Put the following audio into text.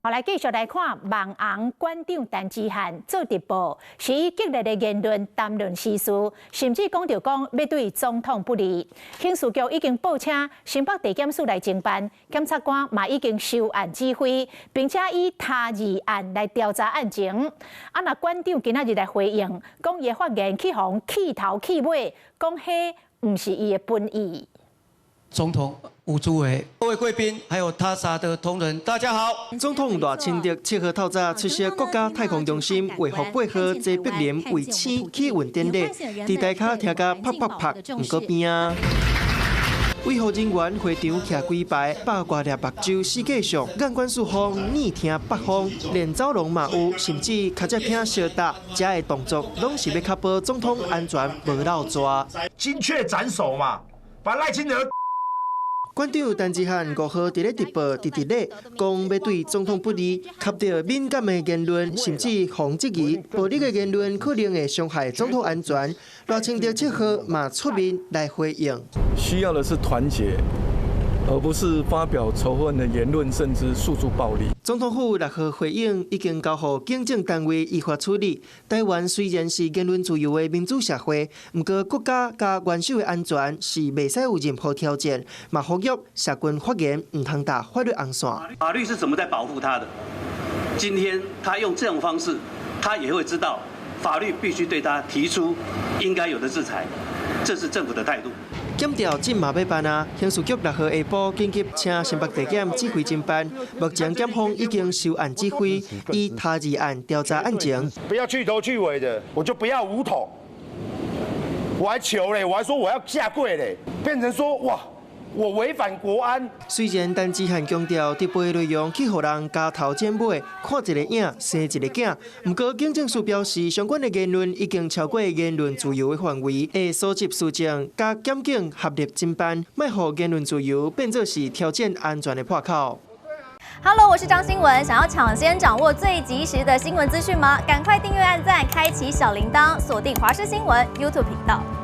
好，來繼續來看網紅館長陳之漢做直播，是以激烈的言論談論時事，甚至講著講欲對總統不利。刑事局已經報請新北地檢署來偵辦，檢察官嘛已經收案指揮，並且以他字案來調查案情。啊，若館長今仔日來回應，講伊的發言去予人氣頭氣尾，講彼毋是伊的本意。總統吳主委、各位貴賓，還有他沙的同仁，大家好。總統賴清德7號透早出席國家太空中心衛福八號齊柏林衛星起運典禮，佇台跤聽甲啪啪啪，毋過邊仔。維護人員會場徛幾排，百外粒目睭四界上，眼觀四方，耳聽八方，連走廊嘛有，甚至跤隻片相搭，遮的動作攏是欲確保總統安全無落逝。金雀斬首嘛，把賴清德。館長陳之漢5號佇咧直播，直直咧講欲對總統不利，及著敏感的言論，甚至予人質疑暴力的言論可能會傷害總統安全。賴清德7號嘛出面來回應，需要的是團結，而不是發表仇恨的言論，甚至訴諸暴力。總統府6號回應，已經交予警政單位依法處理。台灣雖然是言論自由的民主社會，毋過國家佮元首的安全是袂使有任何挑戰。嘛呼籲社群發言毋通踏法律紅線。法律是怎麼在保護他的？今天他用這種方式，他也會知道法律必須對他提出應該有的制裁。這是政府的態度。檢調這嘛欲辦啊！刑事局6號下晡緊急請新北地檢指揮偵辦，目前檢方已經收案指揮，以他字案調查案情。不要去頭去尾的，我就不要武統。我還求嘞，我還說我要下跪嘞，變成說哇，我違反國安。雖然陳之漢強調直播內容去予人加頭剪尾，看一個影生一個囝，毋過警政署表示，相關的言論已經超過言論自由的範圍，會搜集書證，佮檢警合力偵辦，莫予言論自由變做是挑戰安全的破口。 Hello，我是張新聞，想要搶先掌握最及時的新聞資訊嗎？趕快訂閱、按讚、開啟小鈴鐺，鎖定華視新聞 YouTube 頻道。